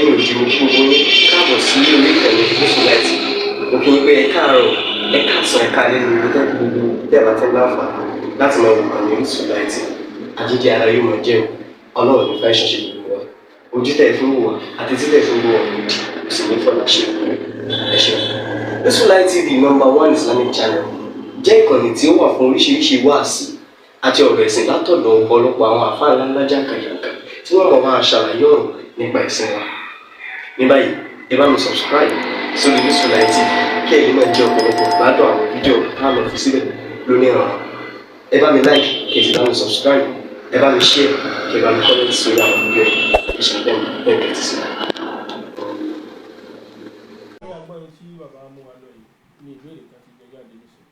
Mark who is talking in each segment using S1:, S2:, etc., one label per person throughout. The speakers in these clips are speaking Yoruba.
S1: Ẹ̀yin òjì, mo kí gbogbo yín káàbọ̀ sí orí ìkànnì Orísun Light. Mo kí yín pé ẹ káàárọ̀, ẹ káàsán, ẹ káalẹ́ ní gbogbo gbogbo tẹ́ ẹ bá ti ń láǹfààní láti máa wò ìkànnì Orísun Light. Àjíjẹ ara yóò máa jẹun. Ọlọ́run ní fẹ́ ṣẹṣẹ gbogbo wa. Ojú tẹ̀ fún wò wá àti títẹ̀ fún wò wá òdì kò sì ní fọlá ṣe. Ẹ ṣeun. Orísun Light TV, number one Islamic channel, jẹ́ ìkànnì tí ó wà fún oríṣiríṣi wáàsí àti ọ̀rọ̀ ẹ̀sìn látọ̀dọ̀ ọ̀pọ̀lọpọ̀ àwọn àfáà ńláńlá jàǹkàjàǹkà tí wọ́n mọ̀ máa ṣàlàyé ọ̀rọ̀ nípa ẹ̀sìn wa. Ní báyìí, ẹ bá mi subscribe sórí Orísun Light TV kí ẹ̀yin náà jẹ́ ọ̀pọ̀lọpọ̀ gbádùn àwọn fídíò tá a lọ fi síbẹ̀ lónìí ọ̀rọ̀. Ẹ bá mi like, kí ẹ sì bá mi subscribe, ẹ bá mi share, kí ẹ bá mi comment sórí àwọn fídíò yìí. Ẹ ṣe bẹ́ẹ̀ bẹ́ẹ̀ tẹ́tí sí.
S2: Ní agbọ́n tí bàbá mú wa lọ yìí ní ìbéèrè kan ti jẹ jáde nísìn.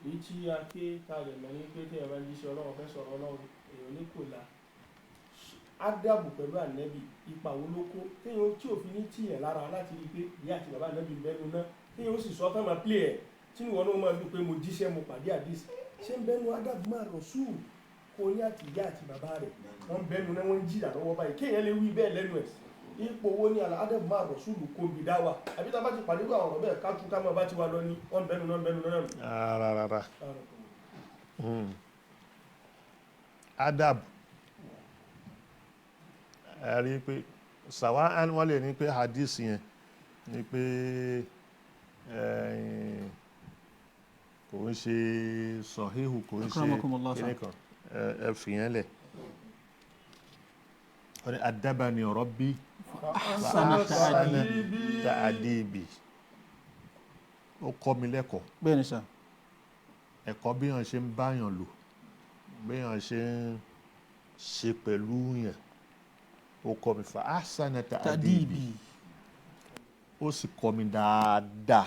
S2: Èyí tí a ké ta lè mọ̀ ní pé téèyàn bá ń jíṣẹ́ Ọlọ́run, fẹ́ sọ̀rọ̀ Ọlọ́run, èèyàn ní kò la ádàbò pẹ̀lú ànẹ́bì. Ipa wo ló kó téèyàn tí òfin ní tìyàn lára láti rí i pé ìyá àti bàbá ànẹ́bì ń bẹ́nu náà, téèyàn ó sì sọ tán máa play ẹ̀, tí ìwọ náà máa dùn pé mo jíṣẹ́, mo pàdé àdìs ṣé ń bẹ́nu ádàbò máa rọ̀ sùúrù kó ní àti ìyá àti bàbá rẹ̀ wọ́n ń bẹ́nu náà, wọ́n ń jìyà lọ́wọ́ báyìí, kéèyàn lè wí bẹ́ẹ̀ lẹ́nu ẹ̀? Ipò wo ni àlà máa rọ̀ sùúrù kó bi dá wa, àbí tá a bá ti pàdé àwọn ọ̀rọ̀ bẹ́ẹ̀, ká tún ká máa bá ti wa lọ ní wọ́n bẹ́nu náà, bẹ́nu náà nù?
S3: Rárá, rárá. Adab, ẹ rí i pé sàwa wọ́n lè ní pé hadith yẹn ní pé kò ń ṣe sọ̀híhù, kò ń ṣe
S4: Akramakumullah, sir.
S3: kíní kan. Ẹ fi yẹn lẹ̀. Wọ́n ní adabani rabbi
S4: Ahsana ta'adibi.
S3: Ta'adibi, ó kọ́ mi lẹ́kọ̀ọ́.
S4: Bẹ́ẹ̀ ni sà.
S3: Ẹ̀kọ́ bí yàn ṣe ń báyàn lò, bí yàn ṣe ń ṣe pẹ̀lú yàn, ó kọ́ mi. Fa ahsana ta'adibi,
S4: ta'dibi.
S3: Ó sì kọ́ mi dáadáa.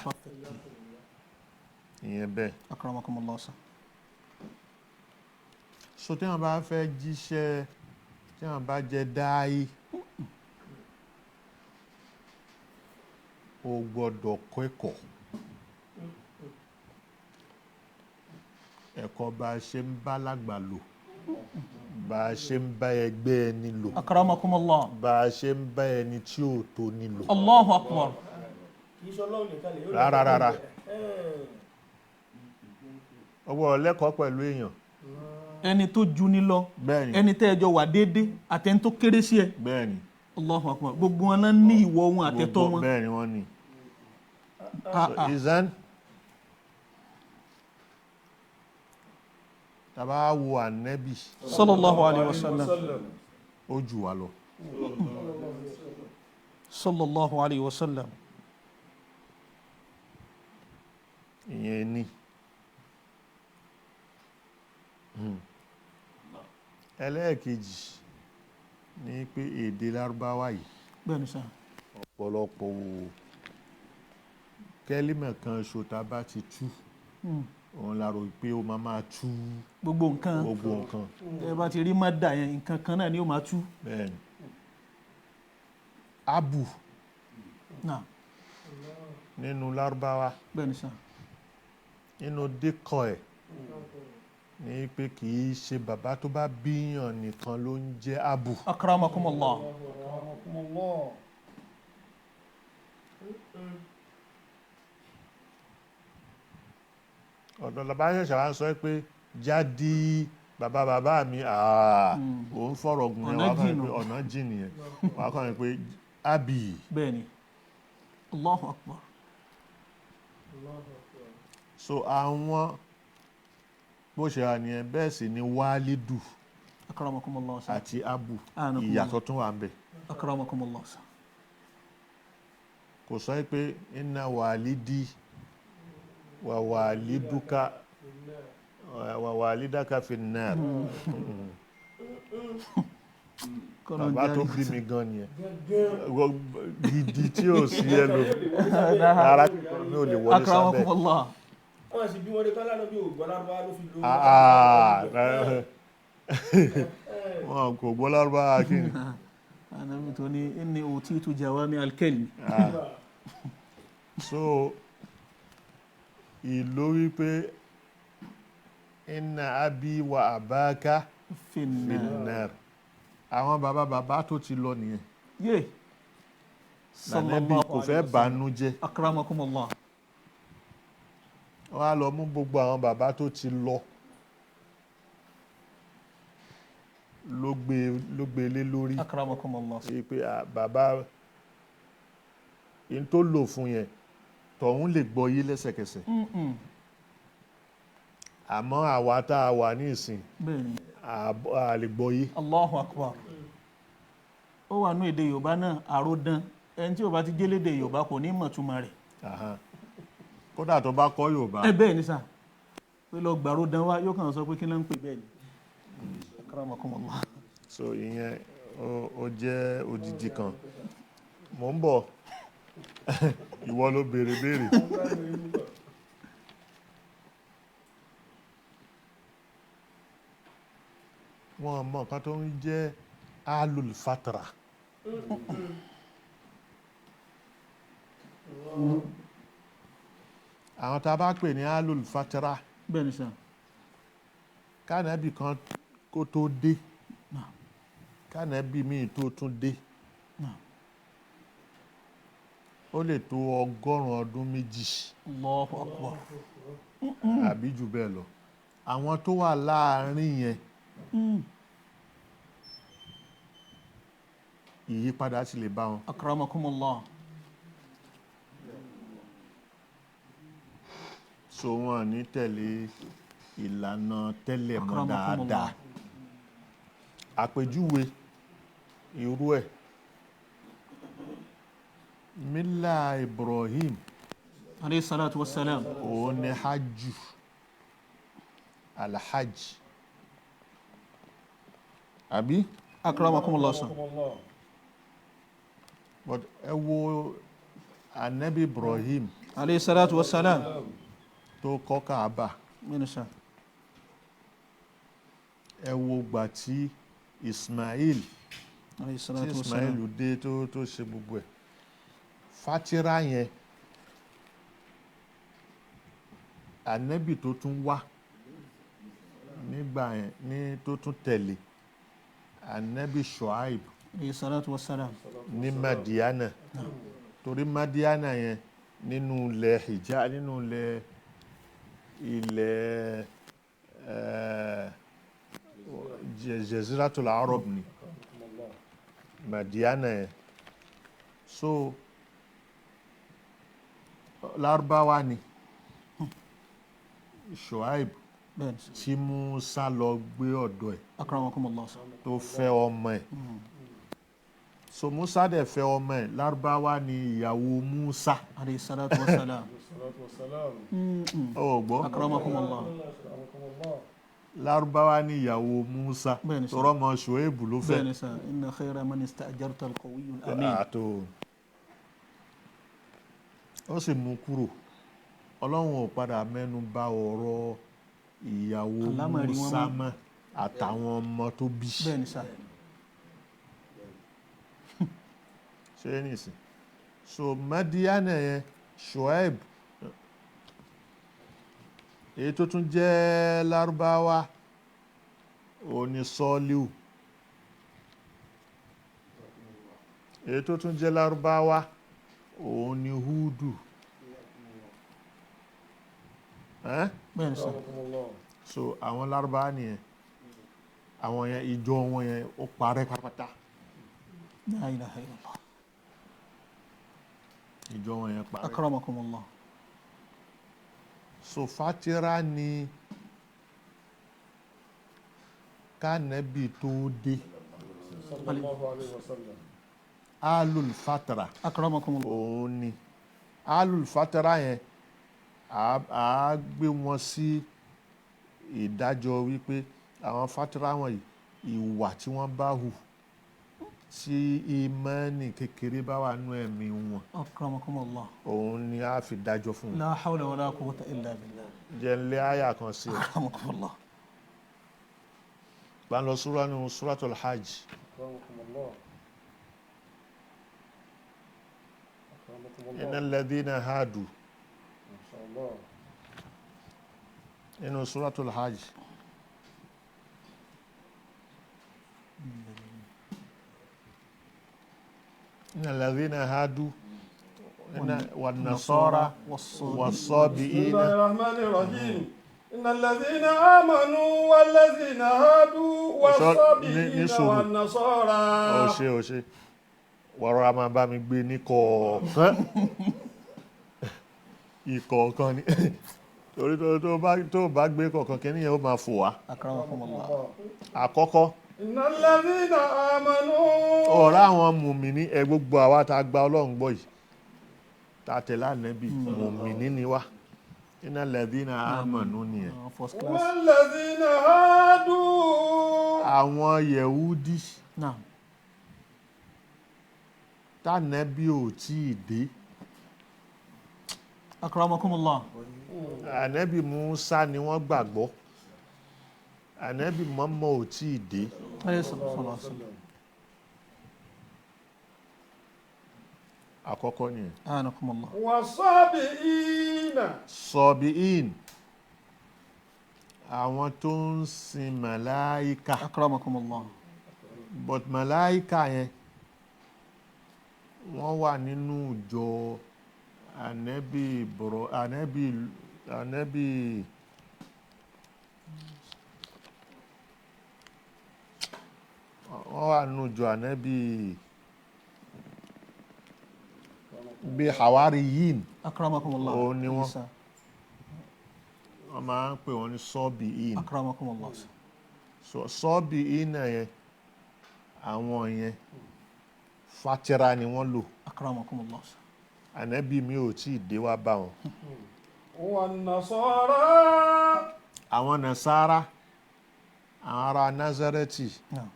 S3: Ìyẹn bẹ́ẹ̀.
S4: Akramakumullah, sà.
S3: So tí wọ́n bá fẹ́ jíṣẹ́, tí wọ́n bá jẹ́ dáí, o gbọ́dọ̀ kọ́ ẹ̀kọ́, ẹ̀kọ́ bá a ṣe ń bá lágbà lò, bá a ṣe ń bá ẹgbẹ́ ẹni lò,
S4: Akramakumullah.
S3: bá a ṣe ń bá ẹni tí ò tó ni lò.
S4: Allahu akbar.
S2: Kì í sọ Ọlọ́run nìkan lè yóò.
S3: Rárá, rárá. O gbọ́dọ̀ lẹ́kọ̀ọ́ pẹ̀lú èèyàn.
S4: Ẹni tó ju ni lọ,
S3: Bẹ́ẹ̀ni.
S4: ẹni tẹ́ ẹ jọ wà déédé, àtẹni tó kéré sí ẹ.
S3: Bẹ́ẹ̀ni.
S4: Allahu akbar. Gbogbo wọn náà ní ìwọ wọn àtẹ̀tọ́ wọn.
S3: Bẹ́ẹ̀ni, wọ́n ní.
S4: Ah,
S3: So,
S4: ah.
S3: izan tàbá wo ànẹ́bì,
S4: Sallallahu alayhi wa sallam.
S3: ó jù wá lọ.
S4: Sallallahu alayhi wa sallam.
S3: Ìyẹn ni. Ẹlẹ́ẹ̀kejì ní pé èdè Lárúbáwá yìí,
S4: Bẹ́ẹ̀ni sà.
S3: ọ̀pọ̀lọpọ̀ kẹ́límà kan ṣo tá a bá ti tú, òun la rò pé ó máa máa tú
S4: gbogbo nǹkan.
S3: Gbogbo nǹkan.
S4: Ẹ bá ti rí mọ́dà yẹn, nǹkan kan náà ni ó máa tú.
S3: Bẹ́ẹ̀ni, abu
S4: Náà.
S3: nínú Lárúbáwá,
S4: Bẹ́ẹ̀ni sà.
S3: nínú dékọ̀ ẹ̀ ní pé kì í ṣe bàbá tó bá bíyàn nìkan ló ń jẹ́ abu.
S4: Akramakumullah.
S2: Akramakumullah.
S3: Ọ̀dọ̀ bàbá ṣẹ̀ṣẹ̀ wá ń sọ pé jáde bàbá bàbá mi, àà, òun fọ̀rọ̀ gùn yẹn.
S4: Ọ̀nà
S3: Wà á kàn
S4: jìn
S3: ní pé
S4: nù.
S3: Ọ̀nà jìn nìyẹn. Wà á kàn ní pé abi.
S4: Bẹ́ẹ̀ni, Allahu akbar.
S3: So àwọn bó ṣe wà nìyẹn. Bẹ́ẹ̀ sì ni wálídù
S4: Akramakumullah, sà.
S3: àti abu,
S4: Anakumullah.
S3: ìyàtọ̀ tún wà ń bẹ̀.
S4: Akramakumullah, sà.
S3: Kò sọ pé inna wàlídì wà wàlídùkà wà wàlídàkà fi nnar.
S4: Kọ́lọ́n
S3: Bàbá tó
S4: jáde.
S3: bí mi gan nìyẹn gidi tí ò sí ẹlò rárá, mi ò lè wọlé sábẹ́.
S4: Akramakumullah.
S2: Wọ́n sì bí wọ́n dé kọ́lá náà bí ògbọ́n lárúbáwá ló fi lo.
S3: Ah, ah, wọn kò gbọ́ lárúbáwá kí ni.
S4: Anabi tó ní inni utitu jawami al-kalimi.
S3: So ìlú wípé inna abi wa abaka
S4: finna
S3: finnar, àwọn bàbá bàbá tó ti lọ nìyẹn.
S4: Yé.
S3: Lànàbí
S4: Sallallahu
S3: kò fẹ́
S4: alayhi wa sallam.
S3: bànú jẹ́.
S4: Akramakumullah.
S3: Wọ́n á lọ mú gbogbo àwọn bàbá tó ti lọ ló gbé lé lórí.
S4: Akramakumullah.
S3: Èyí pé à, bàbá in tó lò fún yẹn, tọ̀hún lè gbọ́ yé lẹ́sẹ̀kẹsẹ̀, àmọ́ àwa tá a wà ní ìsìn,
S4: Bẹ́ẹ̀ni.
S3: a lè gbọ́ yé.
S4: Allahu akbar. Ó wà nú èdè Yorùbá náà, àròdàn. Ẹni tí ò bá ti jélédè Yorùbá kò ní mọ̀ túmọ̀ rẹ̀.
S3: Ahan. Kódà tó bá kọ́ Yorùbá.
S4: Ẹ bẹ́ẹ̀ ni sà, pé lọ gbàròdàn wá, yóò kàn sọ pé kí ló ń pè bẹ́ẹ̀ ni. Akramakumullah.
S3: So ìyẹn ó jẹ́ odidi kan. Mò ń bọ̀, ìwọ ló béèrè béèrè. Wọn mọ nǹkan tó ń jẹ́ alulfatra. Àwọn tá a bá pè ní alulfatra,
S4: Bẹ́ẹ̀ ni sà.
S3: Kánàbì kan kó tó dé, kánàbì míì tó tún dé, ó lè tó 200 ọdún.
S4: Allahu akbar.
S3: Àbí jù bẹ́ẹ̀ lọ. Àwọn tó wà láàárín yẹn, ìyípadà sì lè bá wọn.
S4: Akramakumullah.
S3: So wọn ní tẹ̀lé ìlànà tẹ́lẹ̀ mọ́
S4: Akramakumullah.
S3: dáadáa. Àpèjúwe irú ẹ̀, Mila Ibrahim.
S4: Alayhi salatu wassalam.
S3: Òun ni hajj, alhajj, àbí?
S4: Akramakumullah sà.
S3: But ẹ wo anabi Ibrahim
S4: Alayhi salatu wassalam.
S3: tó kọ́ Kaaba.
S4: Bẹ́ẹ̀ ni sà.
S3: Ẹ wo gbà tí Ismail,
S4: Alayhi
S3: tí
S4: salatu wassalam.
S3: Ismail dé tó ṣe gbogbo ẹ̀, fatira yẹn, anabi tó tún wá nígbà yẹn ní tó tún tẹ̀lé anabi Shuaib
S4: Alayhi salatu wassalam.
S3: Ní Madiana, torí Madiana yẹn nínú ilẹ̀ Hijaz, nínú ilẹ̀ Jaziratul Arab ni Madiana yẹn. So Lárúbáwá ni Shuaib
S4: Bẹ́ẹ̀ ni sà.
S3: tí Musa lọ gbé ọ̀dọ̀ ẹ̀,
S4: Akramakumullah sà.
S3: tó fẹ́ ọmọ ẹ̀. So Musa dẹ̀ fẹ́ ọmọ ẹ̀, Lárúbáwá ni ìyàwó Musa.
S4: Alayhi salatu wassalam.
S3: Ó gbọ́?
S4: Akramakumullah.
S3: Lárúbáwá ni ìyàwó Musa.
S4: Bẹ́ẹ̀ ni sà.
S3: Tọrọ ọmọ Ṣuaibu ló fẹ́.
S4: Bẹ́ẹ̀ ni sà. Inna khayra man ista'jarta al-qawiyyu al-amin.
S3: Àtò ó sì mú kúrò, Ọlọ́run ò padà mẹ́nu bà ọ̀rọ̀ ìyàwó
S4: Àlámọ̀rí wọn
S3: Musa
S4: mọ́.
S3: mọ́ àtàwọn ọmọ tó bí.
S4: Bẹ́ẹ̀ ni sà.
S3: Ṣé nìsín? So Madiana yẹn, Shuaib, èyí tó tún jẹ́ Lárúbáwá, òun ni Sọ́líù. Èyí tó tún jẹ́ Lárúbáwá, òun ni Húdù. Ẹ́n?
S4: Bẹ́ẹ̀ ni sà.
S3: So àwọn Lárúbáwá nìyẹn. Àwọn yẹn, ìjọ wọn yẹn, ó parẹ́ pátápátá.
S4: La ilaha illallah.
S3: Ìjọ wọn yẹn parẹ́.
S4: Akramakumullah.
S3: So fatira ni kánẹ́bì tó dé, alul fatara.
S4: Akramakumullah.
S3: Òun ni alul fatara yẹn, á gbé wọn sí ìdájọ́ wípé àwọn fatara wọ̀nyí, ìwà tí wọ́n bá hù, tí ìmánì kékeré bá wà nú ẹ̀mí wọn,
S4: Akramakumullah.
S3: Òun ni a fi dájọ́ fún wọn.
S4: La hawla wala quwwata illa billah.
S3: Jẹ́ ń lé àyà kan sí i.
S4: Akramakumullah.
S3: Bá ń lọ súra nínú Suratul Hajj. Innal ladhina hadu, nínú Suratul Hajj, Innal ladhina hadu wan nasara was-sabi'ina.
S5: Bismillahir Rahmanir Rahim. Innal ladhina amanu wal ladhina hadu was-sabi'ina wan nasara.
S3: Ó ṣe, ó ṣe. Wọ́rọ̀ a máa bá mi gbé ní kọ̀ọ̀kan. Ìkọ̀ọ̀kan ni. Torí tó bá gbé kọ̀ọ̀kan kí níyẹn ó máa fò wá.
S4: Akramakumullah.
S3: Àkọ́kọ́.
S5: Innal ladhina amanu.
S3: Ọ̀rọ̀ àwọn mùmíní ẹ gbogbo àwa tá a gba Ọlọ́run gbọ́ yìí. Tá a tẹ̀lé Ànábì, mùmíní ni wá. Innal ladhina amanu nìyẹn.
S4: First class.
S5: Wal ladhina hadu.
S3: Àwọn Yẹ̀húdí.
S4: Naam.
S3: Tánàbí ò tí ì dé.
S4: Akramakumullah.
S3: Ànábì Musa ni wọ́n gbàgbọ́. Ànábì Muhammad ò tí ì dé.
S4: Alayhi salatu wa salam.
S3: Àkọ́kọ́ nìyẹn.
S4: Anakumullah.
S5: Wasabi'ina.
S3: Sọ̀bíìn. Àwọn tó ń sin màláíkà.
S4: Akramakumullah.
S3: But màláíkà yẹn wọ́n wà nínú ìjọ Ànábì bọ̀rọ̀ Ànábì Ànábì wọ́n wà nínú ìjọ Ànábì bí Hawariyin.
S4: Akramakumullah.
S3: Ó ní wọ́n.
S4: Isa.
S3: Wọ́n máa ń pè wọ́n ní Sọ́bìín.
S4: Akramakumullah.
S3: Sọ́bìín náà yẹn àwọn yẹn fatira ni wọ́n lò.
S4: Akramakumullah.
S3: Ànábì mi ò tí ì dé wá bá wọn.
S5: Wan nasara.
S3: Àwọn Nasara, àwọn ará Nazareti.
S4: Naam.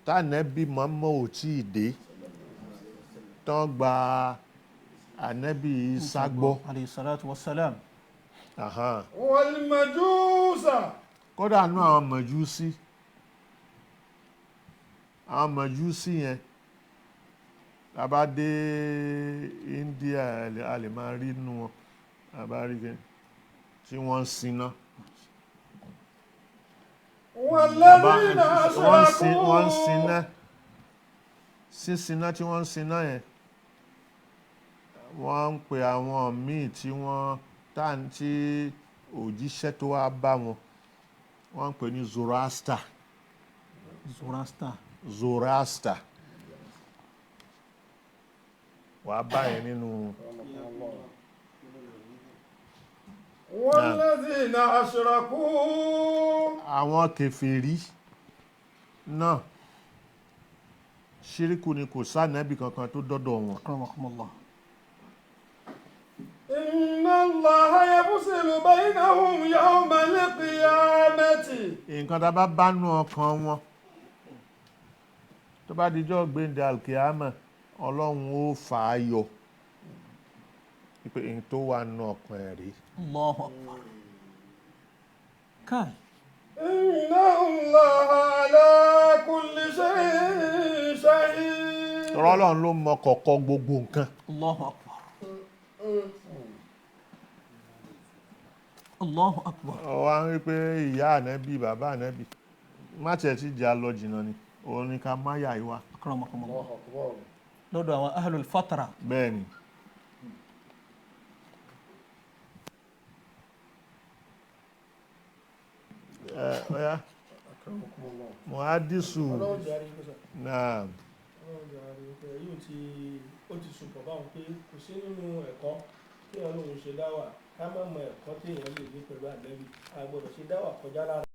S3: Tánàbí Muhammad ò tí ì dé. Tán gba Ànábì Isa gbọ́.
S4: Alayhi salatu wa salam.
S5: Wal majusa.
S3: Kódà nú àwọn Màjúsí. Àwọn Màjúsí yẹn. Tá bá dé India a lè máa rí nínú wọn. A bá rí kí tí wọ́n ń siná.
S5: Walladhina ashraku.
S3: Wọ́n ń siná. Sísiná tí wọ́n ń siná yẹn. Wọ́n ń pe àwọn míì tí wọ́n tá tí òjíṣẹ́ tó wá bá wọn. Wọ́n ń pè ní Zoroaster.
S4: Zoroaster.
S3: Zoroaster. Wàá bá yẹn nínú.
S5: Walladhina ashraku.
S3: Àwọn kèfèrí náà ṣíríkù ni kò sánàbì kankan tó dọ́dọ̀ wọn.
S4: Akramakumullah.
S5: Inna Allaha yafsilu baynahum yawmal qiyamati.
S3: Nǹkan tá a bá bá nú ọkàn wọn tó bá dijọ́ gbéǹde alkiyama Ọlọ́run ó fà á yọ pé n tó wà nú ọkàn ẹ̀ rí.
S4: Allahu akbar. Kai.
S5: Inna Allaha ala kulli shay'in shahid.
S3: Tọ́rọ́ Ọlọ́run ló mọ kọ̀kọ̀ gbogbo nǹkan.
S4: Allahu akbar. Allahu akbar.
S3: Ó wá ń rí pé ìyá ànábì bàbá ànábì má tiẹ̀ ti jà lọ jìnnà ni òun ni ká má yà ìwà.
S4: Akramakumullah. Lọ́dọ̀ àwọn ahlul fatra.
S3: Bẹ́ẹ̀ ni. Ọ̀yá Muhadisu
S2: Ọlọ́run jẹ́ àrí pẹ́sà.
S3: náà.
S2: Ọlọ́run jẹ́ àrí pé yóò ti ó ti sùpọ̀ báwọn pé kò sí nínú ẹ̀kọ́ tí èèyàn lòun ṣe dáwà ká má mọ ẹ̀kọ́ tí èèyàn lè ní pẹ̀lú Ànábì. A gbọ́dọ̀ ṣe dáwà kọjá lára.